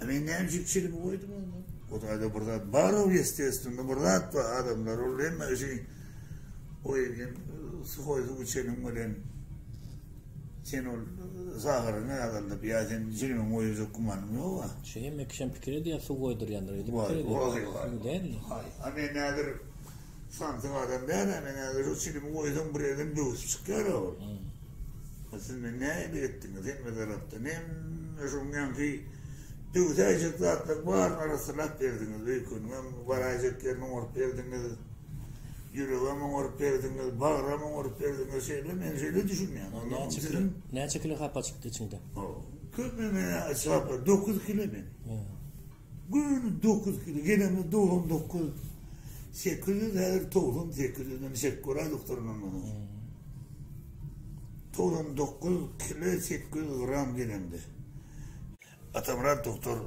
A men näme üçin çilimi goýdum onda? O taýda bir zat bar-ow ýestestwno bir zat bar adamlar ol hemme kişi oý hem suhoý suw içeniň bilen sen ol saharyňy azaldyp ýa sen çilimiňi goýjak gümanyň ýog-a. Şu hemme kişem pikir edýär suw goýdurýandyr öýdüp pikir edýär. Waý waý waý. A men häzir Samsyk adam däl-ä men häzir şu çilimi goýsam bir ýerden böwsüp çykýar-a ol. A siz meni nähili etdiňiz hemme tarapdan hemme şuň ýaňky böwsäýjek zatlaryň baryny arassalap berdiňiz öýkeniňem baraýjak ýerini oňaryp berdiňiz ýüregem oňaryp berdiňiz bagram oňaryp berdiňiz şeýle men şeýle düşünýän. Näçe kilo näçe kilo hapa çykdy içiňde? Köp men hapa 9 kilo men. Göni 9 kilo, gelemde 99, 800, häzir 98 ýüzden çek göräý doktoryndan muny. 99 kilo 800 gram gelemde. Atamyrat doktor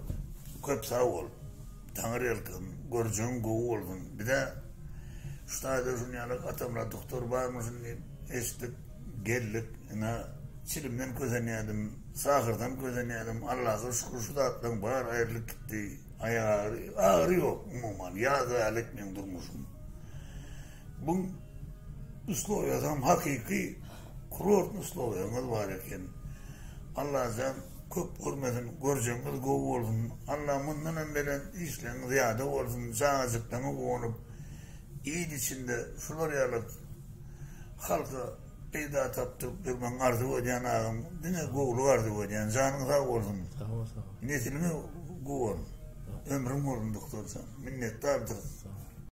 köp sag bol. Taňry ýalkasyn, görjegiň gowy bolsun. Bize şu taýda şuny ýaly Atamyrat doktor barmyşyn diýip eşitdik, geldik. Ine çilimden kösenýärdim. Sahyrdan kösenýärdim, Allaha şükür şu zatlaryň bary aýrylyp gitdi. Aýak agyry, agyry ýok umuman, ýaz ýalyk meň durmuşym. Bu uslowiýasam hakyky kurort uslowiýaňyz bar eken. Allajan köp görmesin, görjegiňiz gowy bolsun. Alla mundanam belent işleriňiz zyýada bolsun, çagajyklaryňa guwanyp, il içinde şular ýaly halka Peýda tapdyryp ýörmegiňi arzuw edýän agam diňe gowulyk arzuw edýän janyň sag bolsun. Sag bol sag bol. Nesiliňe guwan. Ömrüň bolsun doktor jan. Minnetdardyrys.